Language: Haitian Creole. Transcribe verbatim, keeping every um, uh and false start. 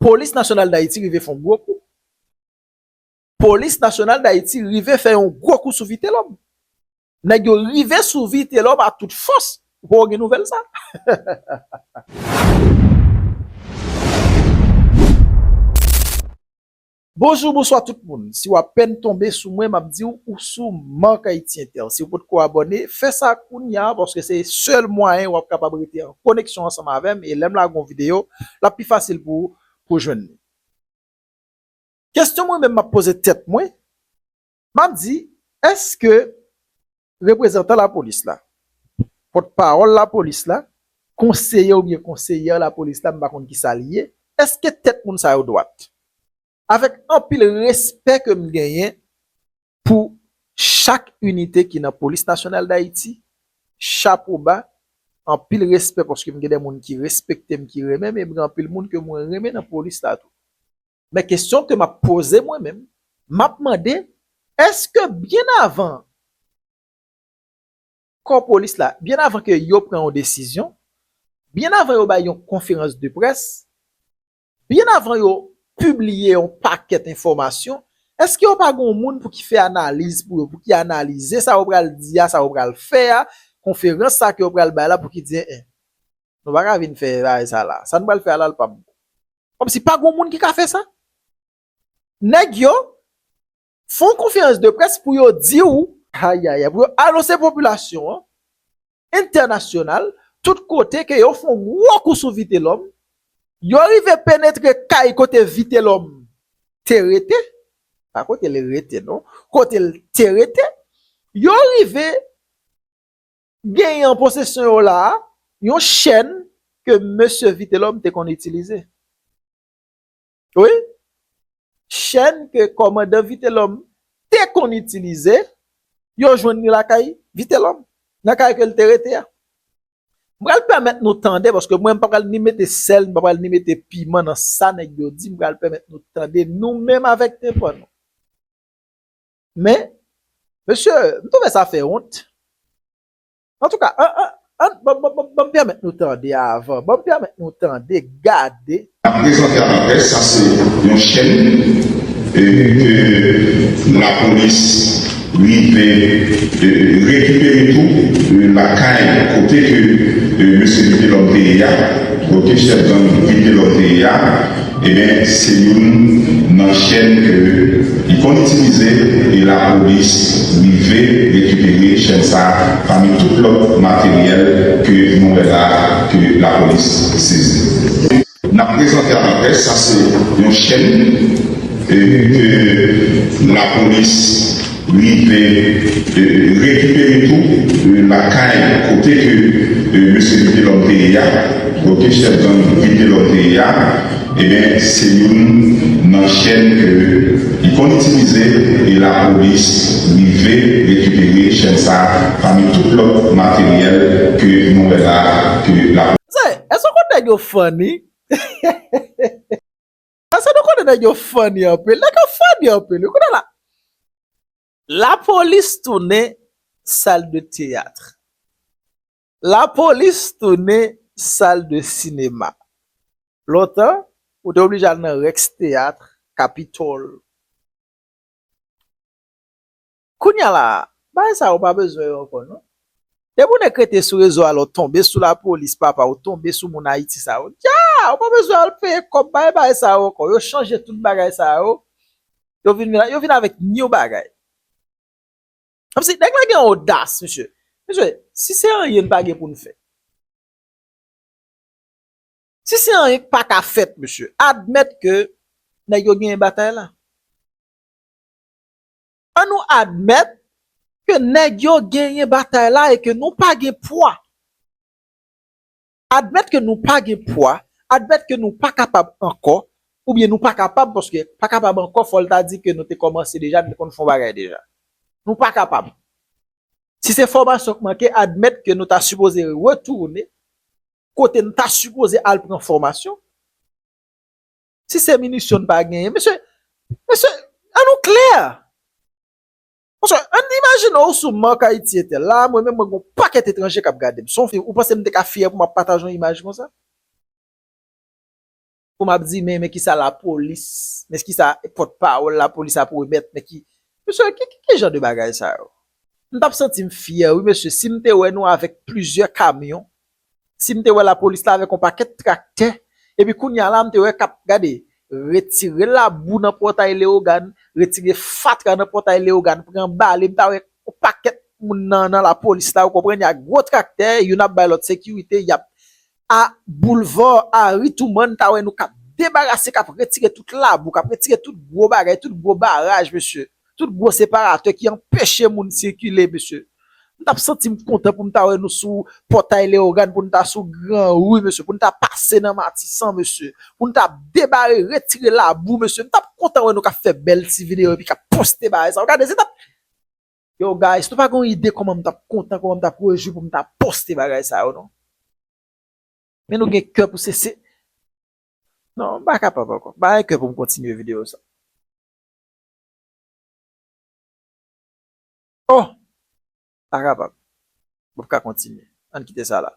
Polis Nasyonal Dayiti rive fè yon gwo kou. Polis Nasyonal Dayiti rive fè yon gwo kou sou Vitelòm. Nèg yo rive sou Vitelòm a tout fòs. Ou poko gen nouvèl sa? Bonjou, bonswa tout moun. Si w apèn tonbe sou mwen, m ap di w, ou sou Marc Haiti Intel. Si w potko abòne, fè sa kounya, paske se sèl mwayen w ap kapab rete an koneksyon ansanm avè m. E lè m lage yon videyo, l ap pi fasil pou ou, pou w jwenn li. Kesyon mwen menm m ap poze tèt mwen, m ap di, èske reprezantan lapolis la, pòtpawòl lapolis la, konseye oubyen konseyè lapolis la, m pa konn kisa l ye, èske tèt moun sa yo dwat? Avèk anpil respè ke m genyen pou chak inite ki nan Polis Nasyonal Dayiti, chapo ba, anpil respè paske m gen de moun ki respekte m, ki renmen m, e m gen anpil moun ke mwen renmen nan polis la tou. Men kesyon ke m ap poze mwen menm, m ap mande, èske byen avan kò polis la, byen avan ke yo pran yon desizyon, byen avan yo bay yon konferans de près, byen avan yo pibliye yon pakèt enfòmasyon, èske yo pa gen yon moun pou ki fè analiz pou yo, pou ki analize sa yo pral di a, sa yo pral fè a, konferans sa ke yo pral bay la, pou ki di, en, en, nou pa ka vin fè bagay sa la. Sa nou pral fè a la, l p ap bon. Kòmsi pa gen yon moun ki ka fè sa. Nèg yo fè yon konferans de près pou yo di w, ayayay, pou yo anonse popilasyon an, entènasyonal, tout kote ke yo fè yon gwo kou sou Vitelòm, yo rive penetre kay kote Vitelòm te rete, pa kote l rete non, kote l te rete, yo rive genyen an posesyon yo la a, yon chèn ke mesye Vitelòm te konn itilize. Wi. Chèn ke kòmandan Vitelòm te konn itilize, yo jwenn li lakay Vitelòm, nan kay ke l te rete a. M pral pèmèt nou tande, paske mwen, m pa pral ni mete sèl, m pa pral ni mete piman nan sa nèg yo di, m pral pèmèt nou tande nou menm avèk tenpan nou. Men, mesye, m twouve sa fè wont. Antouka, an, an, an, ban, ban, ban, ban m pèmèt nou tande avan, ban m pèmèt nou tande, gade. N ap prezante a laprès, sa se yon chèn, e, ke lapolis rive, e, rekipere tou, e, lakay kote ke, e, mesye Vitelòm te ye a, kote chèf gang Vitelòm te ye a, Ebyen, se youn nan chèn ke li konn itilize e lapolis rive rekipere chèn sa a pami tout lòt materyèl ke nou wè la ke lapolis sezi. N ap prezante a laprès, sa se yon chèn, e, ke lapolis rive, e, rekipere tou, e, lakay kote ke, e, mesye Vitelòm te ye a, kote chèf gang Vitelòm te ye a, ebyen, se youn nan chèn ke li konn itilize e lapolis rive rekipere chèn sa a pami tout lòt materyèl ke nou wè la ke lapolis. Èske w konn nèg yo funny? Paske nou konnen nèg yo funny anpil. Nèg yo funny anpil. Ou konnen la. Lapolis tounen sal de teyat. Lapolis tounen sal de sinema. Lontan, ou te oblije al nan Rex Teyat, Capitol. Kounye a la, bagay sa yo pa bezwen yo ankò, non. Depi w nèk rete sou rezo a, lè w tonbe sou lapolis, papa, ou tonbe sou moun Ayiti sa yo. Dja, ou pa bezwen al peye kòb bay bagay sa yo ankò. Yo chanje tout bagay sa yo. Yo vin, yo vin avèk new bagay. Kòmsi nèg la gen odas, mesye. Mesye, si se anyen n pa gen pou n fè. Si se anyen k pa ka fèt, mesye, admèt ke nèg yo genyen batay la. An nou admèt ke nèg yo genyen batay la e ke nou pa gen pwa. Admèt ke nou pa gen pwa, admèt ke nou pa kapab ankò, oubyen nou pa kapab, paske pa kapab ankò, fò l ta di ke nou te kòmanse deja, nou te konn fè yon bagay deja. Nou pa kapab. Si se fòmasyon k manke, admèt ke nou ta sipoze retounen kote n ta sipoze al pran fòmasyon. Si se minisyon n pa genyen, mesye, mesye, an nou klè. Mesye, ann imajine w sou Marc Haiti Intel la, mwen menm mwen gen yon pakèt etranje k ap gade m. Se yon fi, ou panse m te ka fyè pou m ap pataje yon imaj konsa? Pou m ap di, men, men kisa lapolis, men kisa pòtpawòl lapolis ap remèt, men ki, mesye, ki, ki, ki jan de bagay sa yo? M t ap santi m fyè, wi, mesye, si m te wè nou avèk plizyè kamyon, si m te wè lapolis la avèk yon pakèt traktè, epi kounye a la, m te wè k ap, gade, retire labou nan pòtay Leyogàn, retire fatra nan pòtay Leyogàn, pran bale, m ta wè yon pakèt moun nan, nan lapolis la, ou konprann, y a gwo traktè, youn ap bay lòt sekirite, y ap a Boulevard Harry Truman, ta wè nou k ap debarase, k ap retire tout labou, k ap retire tout gwo bagay, tout gwo baraj, mesye. Tout gwo separatè ki anpeche moun sikile, mesye. M t ap santi m kontan pou m ta wè nou sou pòtay Leyogàn, pou n ta sou Gran Ri, mesye, pou n ta pase nan Matisan, mesye, pou n ta debare, retire labou, mesye. M t ap kontan wè nou k ap fè bèl ti videyo epi k ap poste bagay sa yo. Gade, se t ap Yo, guys, nou pa gen yon ide kòman m t ap kontan, kòman m t ap rejwi pou m ta poste bagay sa yo, non. Men nou gen kè pou se, se, non, m pa kapab ankò. M pa gen kè pou m kontinye videyo sa. Oh! Pa kapab. M p ap ka kontinye. Ann kite sa la.